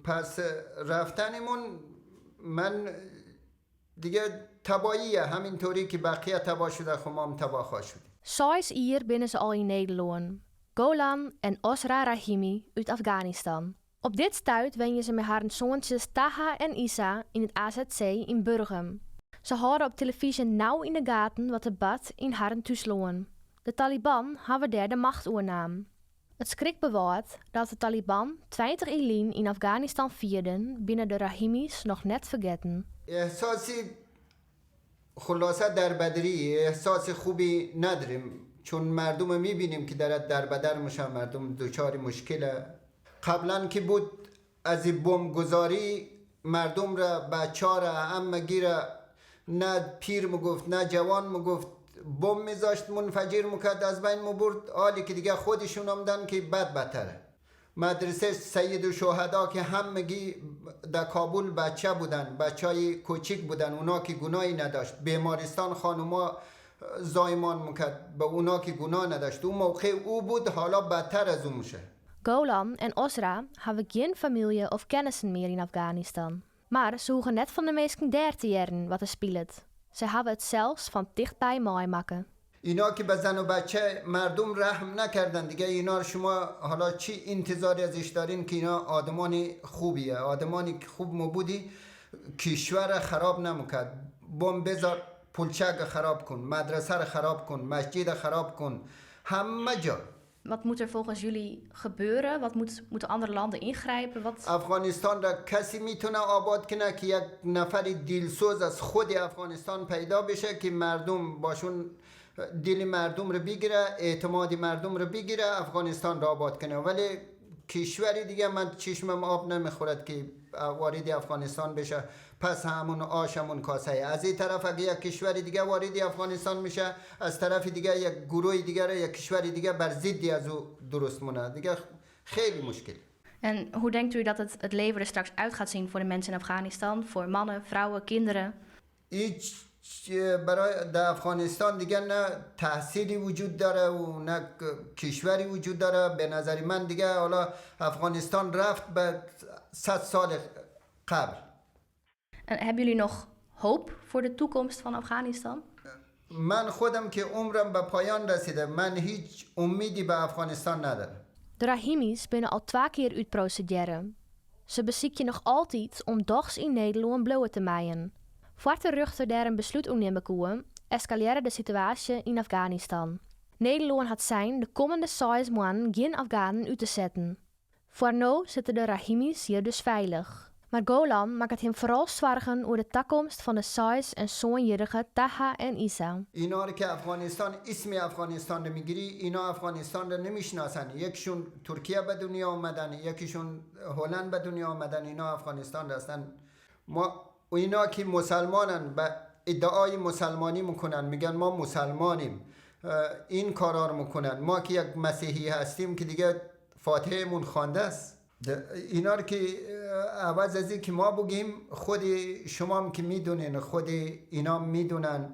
پس رفتنمون من دیگه تباییه، همینطوری که بقیه تبا شده خب ما هم تبا خواه شدیم. 6 jier binne se al yn Nederlân. Golan en Osra Rahimi út Afganistan. Op dit stuit wenje se mei harren soantsjes Taha en Isa yn it AZC yn Burgum. Se hâlde op telefyzje nau yn de gaten wat der bart yn harren thúslân. De Taliban hawwe dêr de macht oernaam. It skrikbewâld dat de Taliban 20 jier lyn yn Afganistan fierden, binne de Rahimis noch net fergetten. احساسی خلاصه دربدری، احساس خوبی نداریم، چون مردم میبینیم که در دربدر میشن، مردم دچار مشکله. قبلا که بود از این بمب گذاری مردم را، بچه را، همگی را، نه پیر میگفت نه جوان میگفت، بمب میذاشت، منفجر میکرد، از بین میبرد. حالی که دیگه خودشون آمدن که بد بدتره. مدرسه سید الشهدا که همگی در کابل بچه بودن، بچه های کوچیک بودن، اونا که گناهی نداشت. بیمارستان خانوما زایمان میکرد، به اونا که گناه نداشت. اون موقع او بود، حالا بدتر از اون میشه. Golan en Osra hawwe gjin famylje of kennissen mear yn Afganistan. Mar se hoege net fan de minsken dêr te hearren wat der spilet. Se hawwe it sels fan tichtby meimakke. اینا که به زن و بچه مردم رحم نکردن، دیگه اینا رو شما حالا چی انتظاری ازش دارین که اینا آدمان خوبیه؟ آدمانی که خوب مبودی کشور خراب نمیکرد. بمب بذار، پلچک خراب کن، مدرسه رو خراب کن، مسجد خراب کن، همه جا. Wat moet er volgens jullie gebeuren? Moeten andere landen ingrijpen? Wat... افغانستان را کسی میتونه آباد کنه که یک نفر دلسوز از خود افغانستان پیدا بشه که مردم باشون، دل مردم رو بگیره، اعتماد مردم رو بگیره، افغانستان را آباد کنه. ولی کشوری دیگه من چشمم آب نمیخورد که وارد افغانستان بشه. پس همون آش همون کاسه. از این طرف اگه یک کشور دیگه وارد افغانستان میشه، از طرف دیگه یک گروه دیگه، یک کشور دیگه بر ضد از او درست مونه. دیگه خیلی مشکل. En hoe denkt u dat het leven er straks uit gaat zien voor de mensen in Afghanistan? Voor mannen, vrouwen, kinderen? هیچ برای در افغانستان دیگه نه تحصیلی وجود داره و نه کشوری وجود داره. به نظر من دیگه حالا افغانستان رفت به 100 سال قبل. En hebben jullie nog hoop voor de toekomst van Afghanistan? من خودم که عمرم به پایان رسیده، من هیچ امیدی به افغانستان ندارم. De Rahimis binne al twa kear útprosedearre. Se besykje noch altyd om dochs yn Nederlân bliuwe te meien. Foar't de rjochter dêr in beslút oer nimme koe, eskalearre de situaasje yn Afganistan. Nederlân hat sein de kommende 6 moannen gjin Afganen út te setten. Foar no sitte de Rahimis hjir dus feilich. Mar Golan makket him foaral soargen oer de takomst fan de 6- en 7-jierrige Taha en Isa. اینا رو که افغانستان، اسم افغانستان رو میگیری، اینا افغانستان رو نمیشناسن. یکیشون ترکیه به دنیا آمدن، یکیشون هلند به دنیا آمدن. اینا افغانستان هستن. ما اینا که مسلمانن به ادعای مسلمانی میکنن، میگن ما مسلمانیم، این کارا رو میکنن. ما که یک مسیحی هستیم که دیگه فاتحه مون خوانده است. اینا رو که عوض از که ما بگیم، خود شما هم که میدونین، خود اینا میدونن.